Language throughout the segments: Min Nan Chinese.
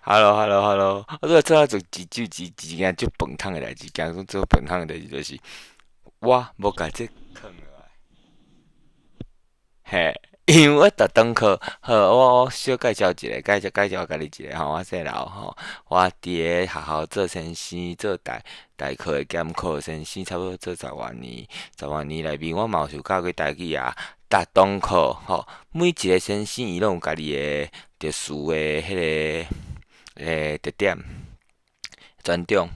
Hello，Hello，Hello，我做做做一一一一件足笨桶的代誌，驚講做笨桶的代誌就是，我無共這囥落來。嘿，因為我逐堂課，好，我小介紹一下，介紹介紹我家己一下吼，我姓劉吼，我佇咧學校做先生，做代代課的兼課先生，差不多做十外年，十外年內面我嘛有受教過台語啊。逐堂課吼，每一個先生伊攏有家己的特殊的彼个特點專長。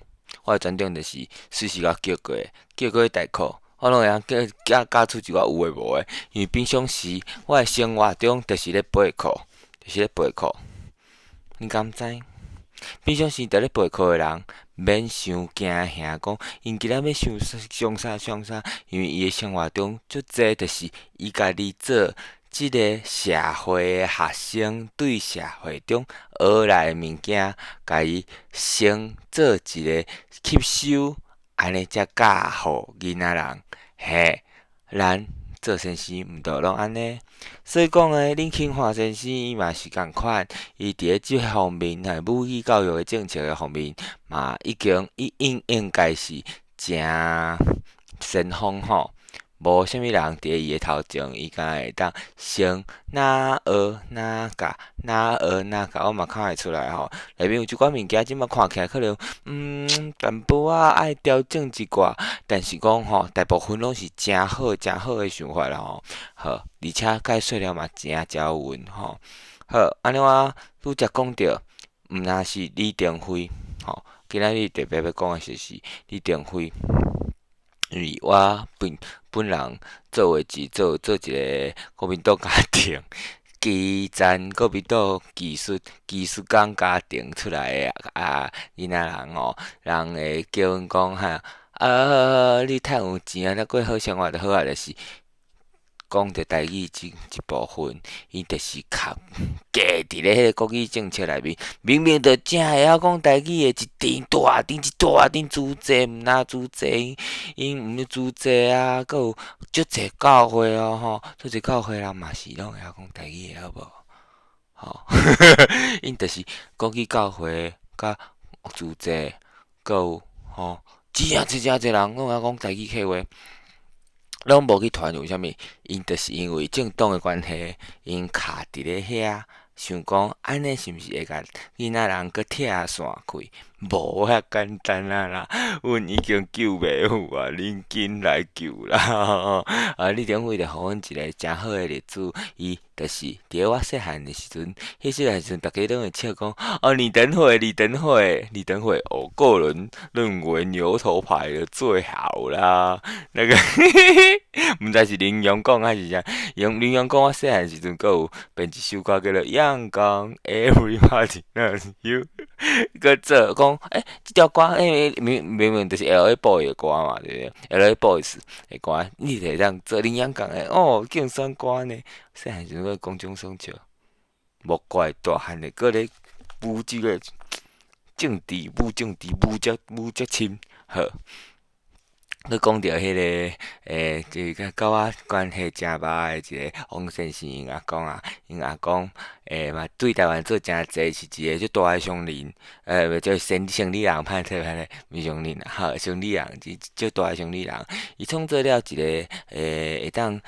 我的專長就是隨時共我叫過，叫過去代課，我攏會曉叫教教出一寡有的無的。因為平常時我的生活中就是咧備課，就是咧備課。你敢知？平常時佇咧備課的人，免傷驚嚇，講𪜶今仔欲上上啥上啥，因為伊的生活中足濟，就是伊家己做這个社會的學生，對社會中學來的物件，共伊先做一个吸收，按呢才教予囡仔人。嘿，咱做先生毋著攏按呢？所以講呢，林慶華先生伊嘛是仝款，伊佇咧這方面，嘿，母語教育的政策的方面，嘛已經伊應應該是誠先鋒吼。無啥物人佇咧伊的頭前，伊敢會當先哪學哪教，哪學哪教，我嘛看會出來吼。內面有一寡物件，這馬看起來可能，淡薄仔愛調整一寡，但是講吼，大部分攏是誠好、誠好的想法啦吼。好，而且解說了嘛誠招勻吼。好，按呢我拄才講著，毋若是李登輝吼，今仔日特別欲講的就是李登輝。因為我本本人作為一做做一个國民黨家庭，基層國民黨技術技術工家庭出來的啊囡仔人吼，人會叫阮講哈，啊，你趁有錢啊，你過好生活就好啊，就是講著台語這一部分，伊就是較夾佇咧彼个國語政策內面，明明就誠會曉講台語的一陣大陣一大陣資濟，毋若資濟，𪜶毋是資濟啊，閣有足濟教會哦吼，足濟教會人嘛是攏會曉講台語的好無？吼，𪜶就是國語教會佮資濟，閣有吼，真正濟誠濟人攏會曉講台語客話。攏無去傳，為啥物？𪜶就是因為政黨的關係，𪜶卡佇咧遐，想講按呢是毋是會共囡仔人閣拆散開？無遐簡單啊啦！阮已經救袂赴啊，恁緊來救啦！啊，李登輝就予阮一个誠好的例子，伊就是佇咧我細漢的時陣，彼細漢時陣，逐家攏會笑講：哦，李登輝，李登輝，李登輝，我個人認為牛頭牌的最好啦。那個，毋知是林榮講還是啥？用林榮講，我細漢時陣閣有編一首歌叫做《陽光 Everybody Loves You》，閣做講，欸，這條歌，欸，明明明就是 L.A. Boyz 的歌嘛，對不對？L.A. Boyz 的歌，你會當做林陽講的哦，競選歌呢？細漢時陣閣講種耍笑，無怪大漢的閣咧舞這個政治舞政治舞遮舞遮深，好。閣講著彼个，這個佮我關係誠密的一個王先生，𪜶阿公啊，𪜶阿公，嘛對台灣做誠濟，是一個足大的商人，袂做生生理人，歹勢歹勢，毋是商人啦，好，生理人，一足大的生理人，伊創造了一個，會當，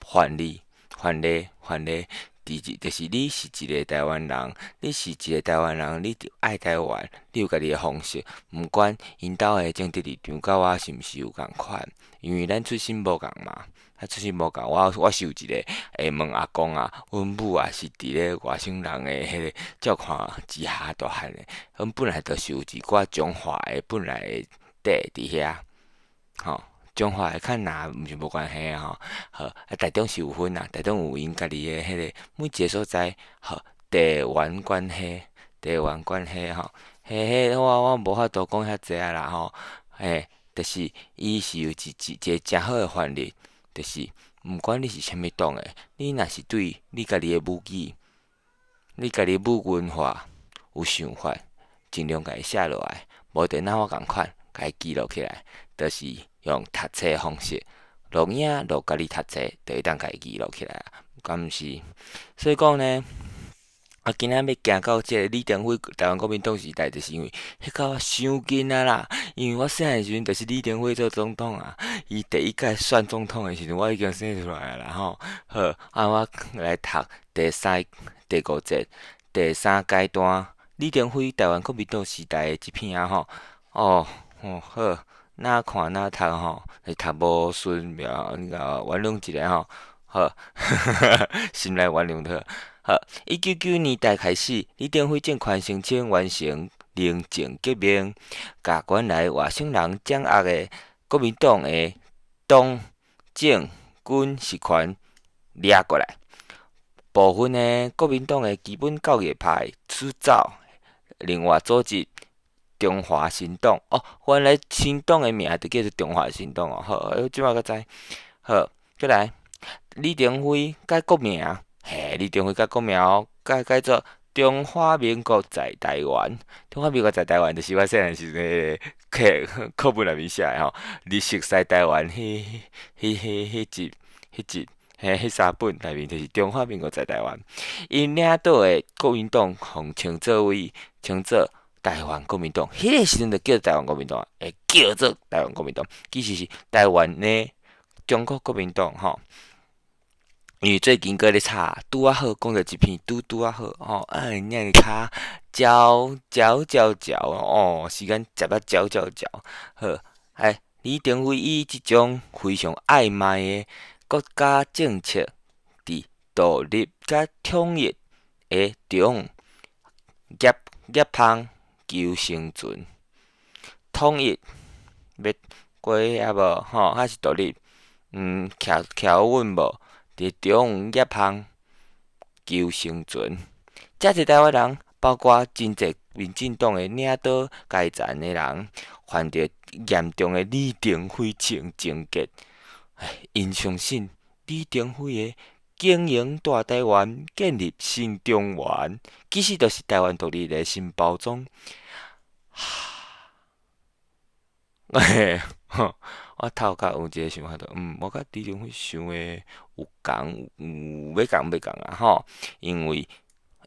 範例，範例，範例。佇就是你是一個台灣人，你是一個台灣人，你著愛台灣，你有家己的方式，毋管𪜶兜的政治立場佮我是毋是有仝款，因為咱出身無仝嘛，咱出身無仝，我是有一個會問阿公啊，阮母也是佇咧外省人的彼个照看之下大漢的，阮本來就是有一寡中華的本來的底佇遐，吼。中華的較難毋是無關係啊吼，好，啊台中是有分啊，台中有𪜶家己的彼个每一个所在，好，地緣關係，地緣關係吼，嘿嘿，我無法度講遐濟啊啦吼，嘿，就是伊是有一一一个誠好的範例，就是毋管你是啥物黨的，你若是對你家己的母語、你家己母文化有想法，盡量共伊寫落來，無電腦我仝款，共伊記錄起來，就是用讀冊的方式，錄影錄家己讀冊，就會當共伊記錄起來，敢毋是？所以講呢，啊，今仔欲行到這个李登輝台灣國民黨時代，就是因為彼個我傷緊啊啦。因為我細漢時陣就是李登輝做總統啊，伊第一屆選總統的時陣，我已經生出來啊啦吼。好，啊，我來讀第三、第五節第三階段李登輝台灣國民黨時代的這篇啊吼。哦，哦好，哪看哪讀吼，讀無順，你共我原諒一下吼。好，心內原諒他。好，1999年代開始，李登輝政權聲稱完成寧靜革命，共原來外省人掌握的國民黨的黨政軍實權掠過來，部分的國民黨的基本教義派出走，另外組織中華新黨。哦，原來新黨的名就叫做中華新黨哦。好，這擺才知。好，過來，李登輝改國名。嘿，李登輝改國名哦，改改做中華民國在台灣。中華民國在台灣，就是我細漢時陣彼個課課本內面寫的吼。你熟悉台灣彼彼彼彼集彼集嘿，彼三本內面就是中華民國在台灣。𪜶領導的國民黨，予稱作為稱做台灣國民黨。彼個時陣就叫台灣國民黨，會叫做台灣國民黨，其實是台灣的中國國民黨吼。因為最近閣咧吵，拄仔好講著一篇拄拄仔好吼，啊，爾跤嚼嚼嚼嚼哦，時間食甲嚼嚼嚼，好，哎，李登輝以這種非常曖昧的國家政策，佇獨立佮統一的中夾夾縫求生存，統一欲過抑無吼，還是獨立？嗯，徛徛穩無？佇中夾縫求生存，遮濟台灣人，包括真濟民進黨的領導階層的人，犯著嚴重的李登輝情情結。𪜶相信李登輝的經營大台灣，建立新中原，其實就是台灣獨立的新包裝。嘿，我頭殼有一個想法，就我佮李登輝想的有仝，有欲仝欲仝啊吼，因為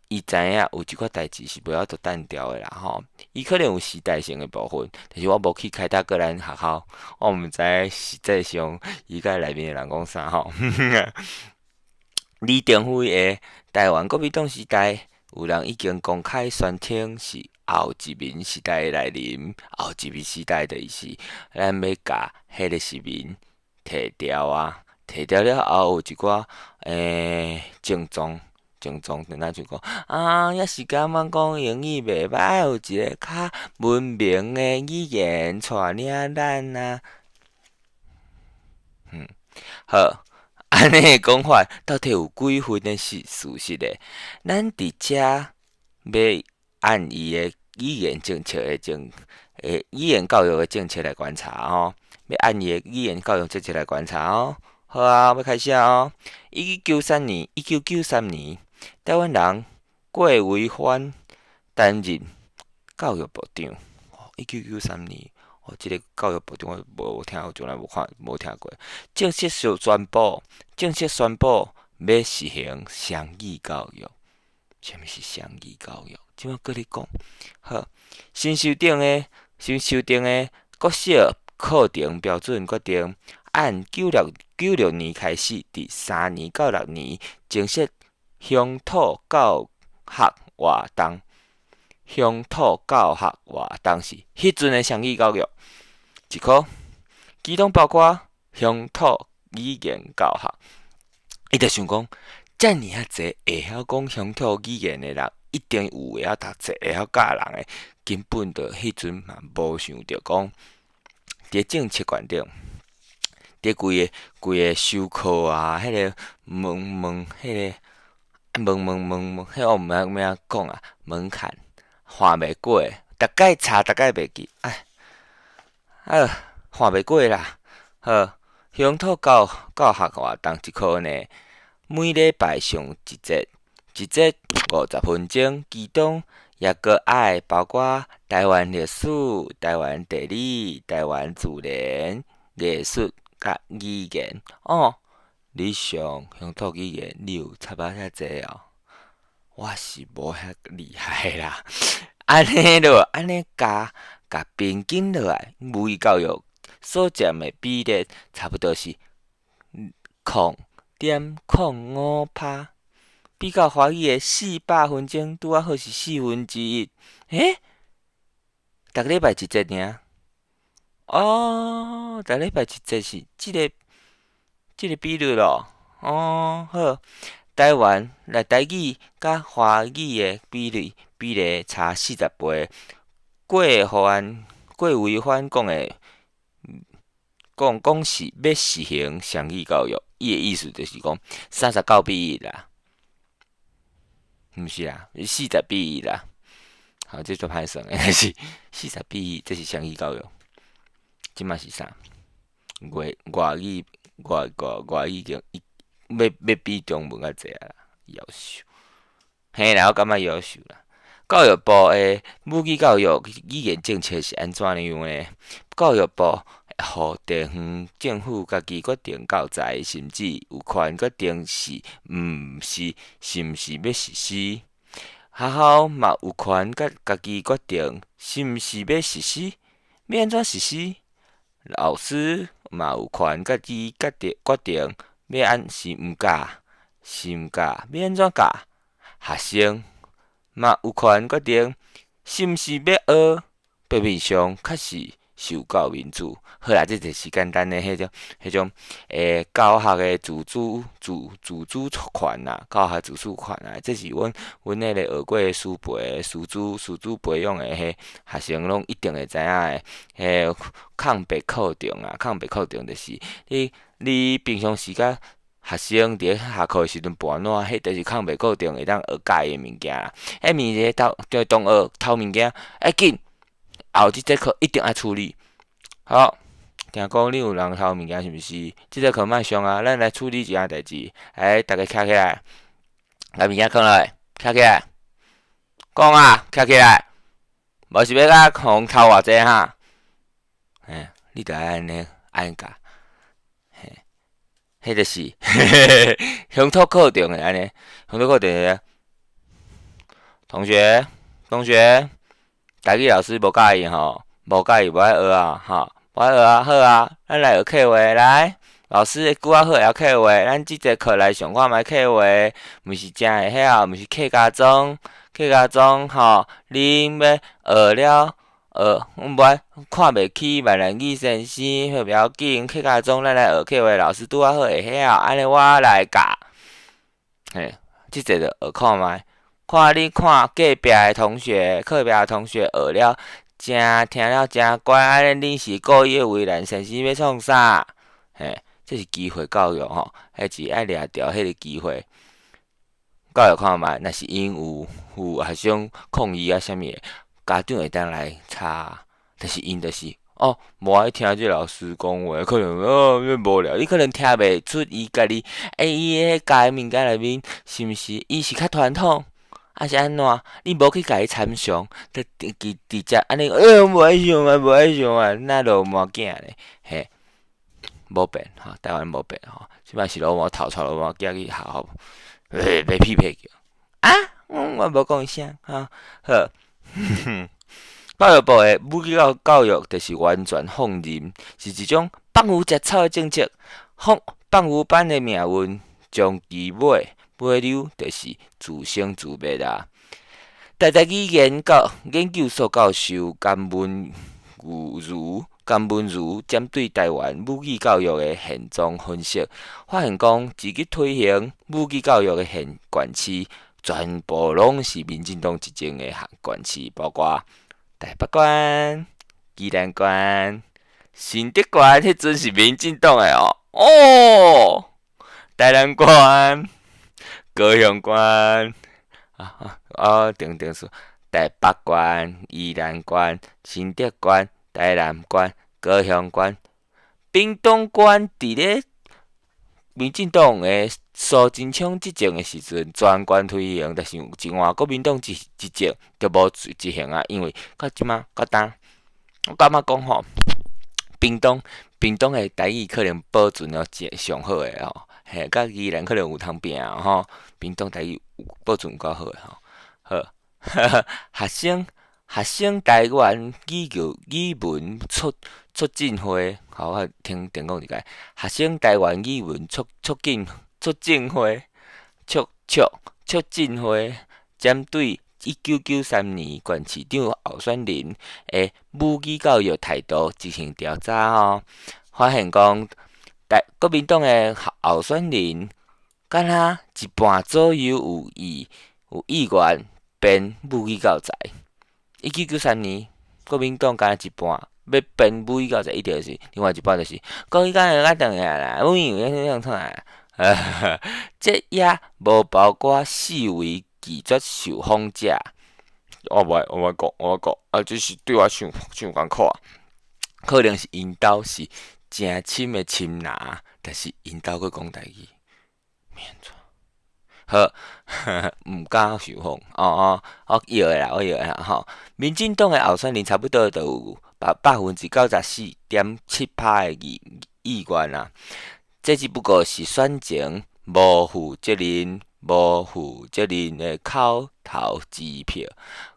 伊知影有一寡代誌是袂曉度單調的啦吼，伊可能有時代性的部分，但是我無去凱達格蘭學校，我毋知實際上伊佮內面的人講啥吼。李登輝的台灣國民黨時代，有人已經公開宣稱是後殖民時代的來臨。後殖民時代的意思，咱欲共彼個殖民提掉啊，提掉了後有一寡症狀。症狀，若像講啊，猶是感覺講英語袂歹，有一個較文明的語言帶領咱啊。好，按呢的講法，到底有幾分的是事實的？咱佇遮欲按伊的語言政策的政，語言教育的政策來觀察吼，欲按伊的語言教育政策來觀察哦。好啊，欲開始啊！1993年，1993年，台灣人郭維藩擔任教育部長。1993年，哦，這个教育部長我無聽，從來無看，無聽過。正式宣布欲實行雙語教育。啥物是雙語教育？這擺閣咧講。好，新修訂的國小課程標準決定，按96年開始，佇3年到6年增設鄉土教學活動。鄉土教學活動是彼陣的雙語教育一科，其中包括鄉土語言教學。伊就想講，遮爾啊濟會曉講鄉土語言的人，一定有會曉讀冊、會曉教人的，根本就彼陣嘛無想著講，佇政策觀點。佇規个規个授課啊，彼个門門，彼个門門門門，彼個我毋知欲按怎講啊，門檻橫袂過，逐擺查逐擺袂記，哎，好，橫袂過啦。好，鄉土教教學活動一科呢，每禮拜上一節，一節50分鐘，其中抑閣愛包括台灣歷史、台灣地理、台灣自然、藝術佮語言。哦，你上鄉土語言，你有插啊遐濟哦？我是無遐厲害啦。按呢囉，按呢加共平均落來，母語教育所佔的比例差不多是0.05%，比較華語的400分鐘拄仔好是1/4。欸？逐禮拜一節爾？哦，逐禮拜一節是這個比率囉。哦，好。台灣來台語佮華語的比例差40倍。郭維帆講的，講講是欲實行雙語教育，伊的意思就是講39比1啦，毋是啦，是40比1啦。好，這足歹算的，但是40比1，這是雙語教育。這馬是啥？外語已經欲比中文較濟啊，夭壽。嘿啦，我感覺夭壽啦。教育部的母語教育語言政策是按怎樣呢？教育部予地方政府家己決定教材，甚至有權決定是毋是欲實施。學校嘛有權家己決定是毋是欲實施，欲按怎實施。老師嘛有權家己決定欲按是毋教，是毋教，欲按怎教。學生嘛有權決定是毋是欲學，表面上確實受夠民主。好啦，這就是簡單的彼種教學的自主權啦，教學自主權啊，這是阮彼個學過的師資培養的彼學生攏一定會知影的。彼空白課程啊，空白課程就是你平常時間學生佇咧下課的時陣跋爛，彼就是空白課程會當學教伊的物件啦。彼物咧偷同學偷物件，愛緊後一節課一定愛處理。好，聽講你有人偷物件是毋是？這節課莫上啊，咱來處理一件代誌。來，逐家徛起來，共物件囥落來，徛起來，講啊，徛起來，無是欲共予偷偌濟哈？嘿，你著愛按呢按呢教，嘿，彼就是鄉土課程是按呢，鄉土課程是同學，同學，台語老師無佮意吼，無佮意無愛學啊，吼，無愛學啊，好啊，咱來學客話來，老師拄仔好會曉客話，咱這節課來上看覓客話，毋是誠會曉，毋是客家莊，客家莊吼，恁欲學了。阮無愛看袂起閩南語先生，好，袂要緊，客家莊咱來學客話，老師拄仔好會曉，按呢我來教。嘿，這節就學看覓，看你看隔壁的同學，隔壁的同學學了誠聽了誠乖，按呢恁是故意為難先生欲創啥？嘿，這是機會教育吼，彼是愛掠著彼個機會。教育看覓，若是𪜶有學生抗議啊啥物的，家長會當來查，但是𪜶就是哦，無愛聽這老師講話，可能哦無聊，你可能聽袂出伊家己，欸，伊彼教的物件內面是毋是伊是較傳統，抑是按怎？你無去共伊參詳，就直接按呢，欸，無愛上啊，無愛上啊，那就無囝咧，嘿，無變吼，台灣無變吼，這擺是老母頭帶老母囝去學校，被批評啊，我無講啥，吼，好。教育部的母語教育就是完全放任，是一種放牛食草的政策。放牛班的命運，終其尾尾溜就是自生自滅啊！台大語言研究所教授甘文如針對台灣母語教育的現狀分析，發現講，自去推行母語教育的縣市，全部攏是民進黨執政的縣市，包括台北縣、宜蘭縣、新竹縣，彼陣是民進黨的哦。哦，台南縣、高雄縣，啊啊，等等是台北縣、宜蘭縣、新竹縣、台南縣、高雄縣、屏東縣，佇咧民進黨的蘇貞昌執政的時陣，全縣推行，但是一換國民黨執政就無執行啊，因為到這馬到今，我感覺講吼，屏東的台語可能保存了上好的吼，嘿，佮宜蘭可能有通拚吼，屏東台語保存夠好的吼。好，學生台灣語文促進會，好，我聽聽講一下。學生台灣語文促進會，促進會針對1993年縣市長候選人的母語教育態度進行調查吼，發現講台國民黨的候選人，敢若一半左右有意願編母語教材。1993年，國民黨敢若一半欲編母語教材，一定是另外一半就是國語講會較重要啦，母語有啥創啊？這也無包括四位拒絕受訪者。我無愛，我無愛講，我講，啊，這是對我傷傷艱苦啊。可能是𪜶兜是誠深的深藍，但是𪜶兜閣講台語，免錯。好，毋敢受訪，哦哦，我搖的啦，我搖的啦吼。民進黨的候選人差不多就有94.7%的意願啊。這只不過是選前無負責任、無負責任的口頭支票。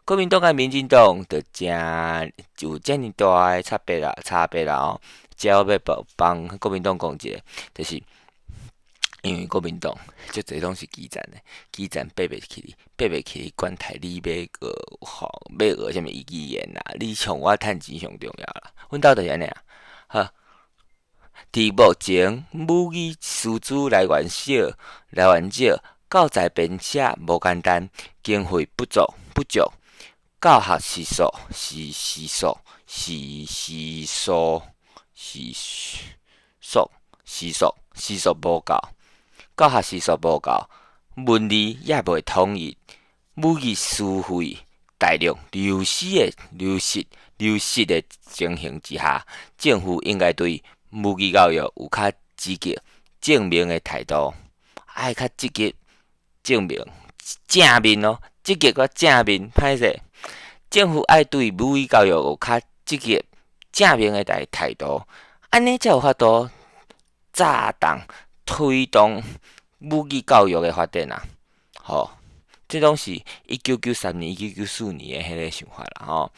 國民黨佮民進黨就誠有遮爾大的差別啦吼。這我欲幫幫國民黨講一下，就是因為國民黨足濟攏是基層的，基層爬袂起去，爬袂起去，管太你欲學吼，欲學啥物語言啦？你像我趁錢上重要啦。阮兜就是按呢啊。好，佇目前母語師資來源少，教材編寫無簡單，經費不足，教學時數時數時時數時數時數時數無夠。教學時數無夠，文字也袂統一，母語詞彙大量流失的情形之下，政府應該對母語教育有較積極正面的態度，愛較積極正面正面哦，積極佮正面歹勢。政府愛對母語教育有較積極正面的態度，按呢才有法度炸動推動母語教育的發展啊！吼，這攏是1993年、1994年的彼個想法啦吼。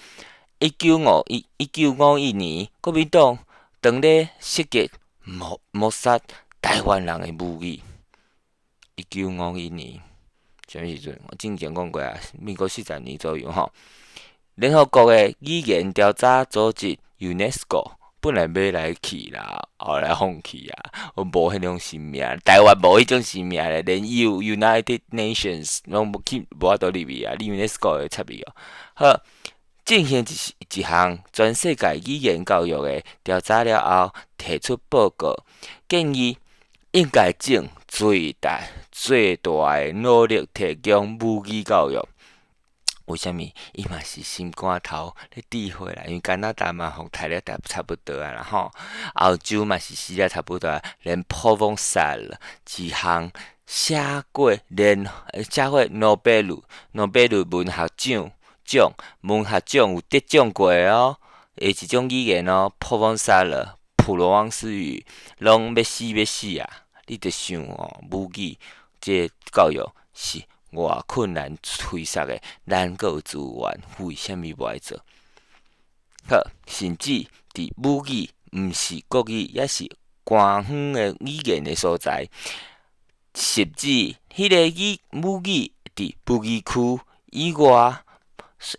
1951年，國民黨當咧設計抹殺台灣人的母語。1951年，啥物時陣？我之前講過啊，民國40年左右吼。聯合國的語言調查組織 UNESCO 本來欲來去啦，後來放棄啊，無彼種生命，台灣無彼種生命咧，連 United Nations 攏無去，無法度入去啊！你 UNESCO 會插伊哦。好，進行一項全世界語言教育的調查了後，提出報告，建議應該盡最大的努力提供母語教育。為啥物？伊嘛是心肝頭咧智慧啦，因為加拿大嘛，予刣了差不多啊啦吼，歐洲嘛是死了差不多啊，連 Provençal 一項寫過諾貝爾文學獎有得獎過哦，的一種語言哦，Provençal 普羅旺斯語，攏欲死欲死啊！你著想哦，母語這個教育是偌困難推捒的，咱閣有資源，為啥物無愛做？好，甚至佇母語毋是國語，抑是官方的語言的所在，甚至彼个母語佇母語區以外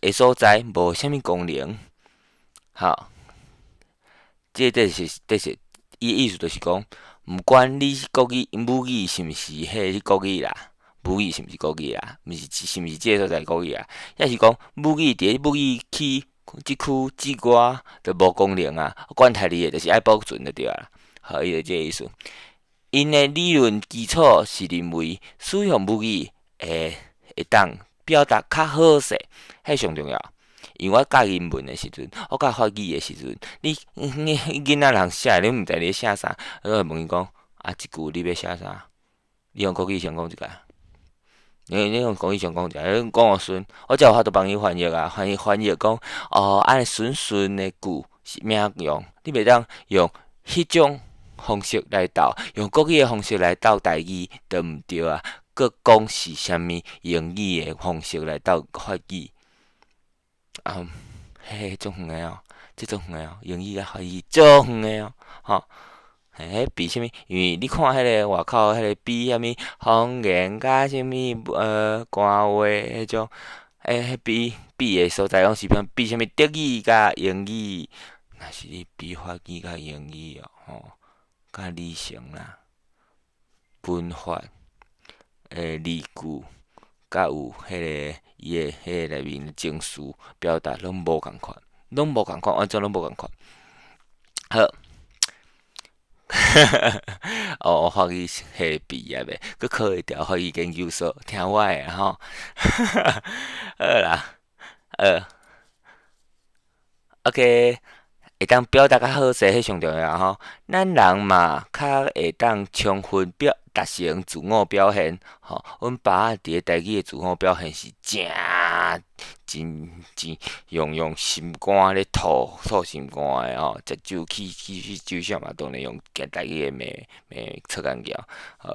的所在無啥物功能。好，這是伊意思，就是講，毋管你國語母語是毋是彼個國語啦。母語是毋是國語啦？毋是，是毋是這個所在國語啊？抑是講母語佇母語區這區之外就無功能啊？管他你的，就是愛保存就對啊。好，伊就這個意思。𪜶的理論基礎是認為使用母語會當表達較好勢，彼上重要。因為我教英文的時陣，我教法語的時陣，你囡仔人寫，你毋知咧寫啥，我會問伊講：啊，這句你欲寫啥？你用國語先講一擺。你用國語先講一下，你講予順，我才有法度幫伊翻譯啊，翻譯講，哦，按呢順順的句是按怎用？你袂當用彼種方式來鬥，用國語的方式來鬥台語，就毋對啊。閣講是啥物英語的方式來鬥法語。啊，彼足遠的哦，這足遠的哦，英語佮法語足遠的哦，吼。彼比啥物？因為你看彼个外口彼个比啥物方言佮啥物官話彼種，彼比比的所在攏是比啥物德語佮英語，若是你比法語佮英語哦，吼，較理性啦，文法的字句，佮有彼个伊的彼个內面的情緒表達攏無仝款，攏無仝款，完全攏無仝款。好。哦，法語系畢業的，閣考會著法語研究所，聽我的吼。好啦，OK，會當表達較好勢，彼上重要吼。咱人嘛較會當充分表達成自我表現，吼。阮爸仔佇咧台語的自我表現是誠真真用心肝咧吐吐心肝的吼，食酒去去去酒啥嘛，當然用台語的罵罵臭干譙，好，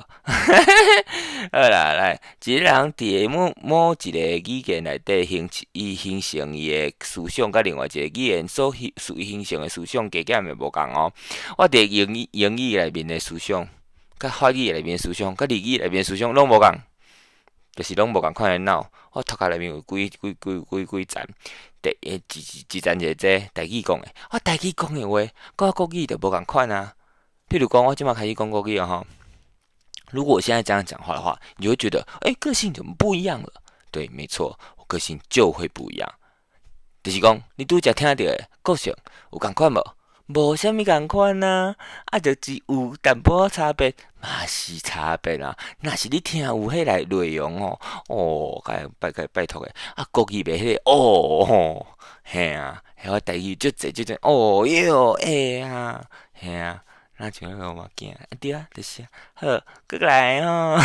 好啦，來，一个人佇某某一个語言內底形伊形成伊的思想，佮另外一个語言所形形成的思想加減會無仝哦。我佇英語內面的思想，佮法語內面的思想，佮日語內面的思想攏無仝。就是攏無仝款的腦，我頭殼內面有幾幾幾幾幾層，第一一一層是這台語講的，我台語講的話，佮我國語就無仝款啊。譬如講，我這馬開始講國語啊吼，如果我現在這樣講話的話，你就會覺得，欸，個性怎麼不一樣了？對，沒錯，我個性就會不一樣。就是講，你拄才聽著的個性有仝款無？無啥物仝款啊，啊，就是有淡薄仔差別，嘛是差別啊。若是你聽有彼個內容哦，哦，該拜拜拜託的，啊，國語袂彼個哦吼，嘿啊，彼我台語足濟足濟，哦喲，會啊，嘿啊，若像彼個我囝，啊對啊，就是啊，好，閣來吼，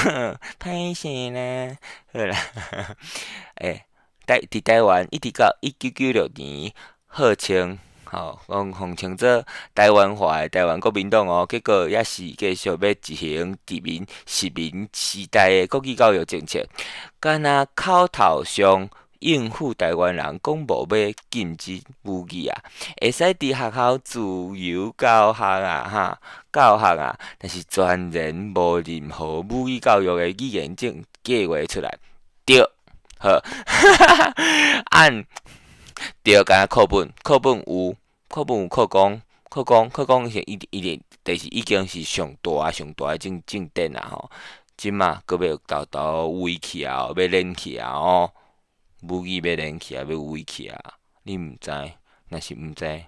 歹勢呢，好啦，欸，佇台灣一直到1996年，號稱。吼，講號稱做台灣化的台灣國民黨哦，結果也是繼續欲執行殖民殖民時代的國語教育政策，敢若口頭上應付台灣人講無欲禁止母語啊，會使佇學校自由教學啊，哈，教學啊，但是全然無任何母語教育的語言政計劃出來，對，好，按對，敢若課本，課本有。課本有課綱，課綱課綱是一一定，就是已經是上大上大的正典啊吼！這馬閣欲沓沓圍起啊，欲連起啊吼！母語欲連起啊，欲圍起啊！你毋知，若是毋知，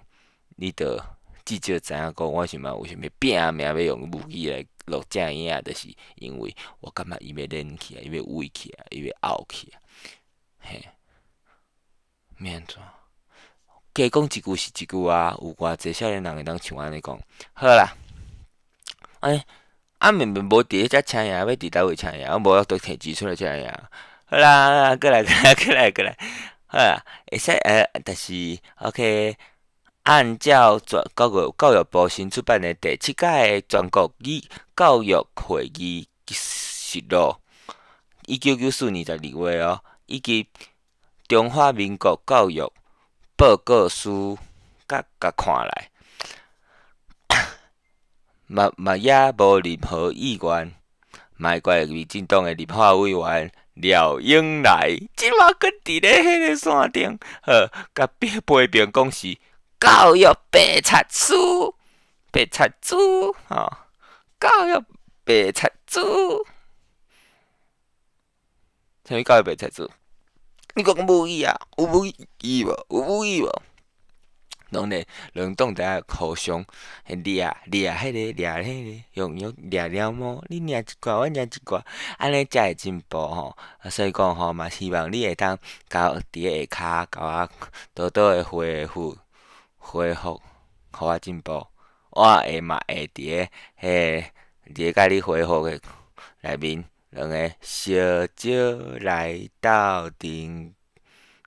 你著至少知影講，我是嘛為啥物拼命欲用母語來錄正影，就是因為我感覺伊欲連起來，伊欲圍起來，伊欲拗起來，嘿，欲按怎？加講一句是一句啊，有偌濟少年人會當像按呢講。好啦，欸，啊明明無佇咧遮請爺，欲佇佗位請爺，我無法度提指出來請爺。好啦，過來過來過來過來，好啦，會使但是 OK，按照全教育部新出版的第七屆的全國語教育會議實錄，1994年12月哦，以及中華民國教育報告書，佮共看來，嘛嘛也無任何意願，嘛會怪民進黨的立法委員廖永來，這馬閣佇咧彼個線頂，好，共批批評講是教育白賊書，白賊豬，吼，教育白賊豬，啥物教育白賊豬？你講母語啊？有母語無？有母語無？攏咧兩黨佇遐互相掠掠彼个掠彼个，用用掠貓毛，你掠一寡，我掠一寡，按呢才會進步吼。啊，所以講吼，嘛希望你會當共佇咧下跤共我多多的回復回覆，予我進步。我會嘛會佇咧彼佇咧共你回覆的內面，兩个相招來鬥陣。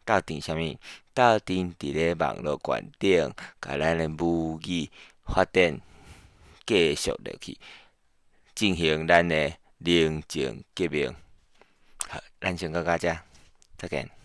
鬥陣啥物？鬥陣佇咧網路懸頂，共咱的母語發展繼續落去，進行咱的寧靜革命。好，咱先講到遮，再見。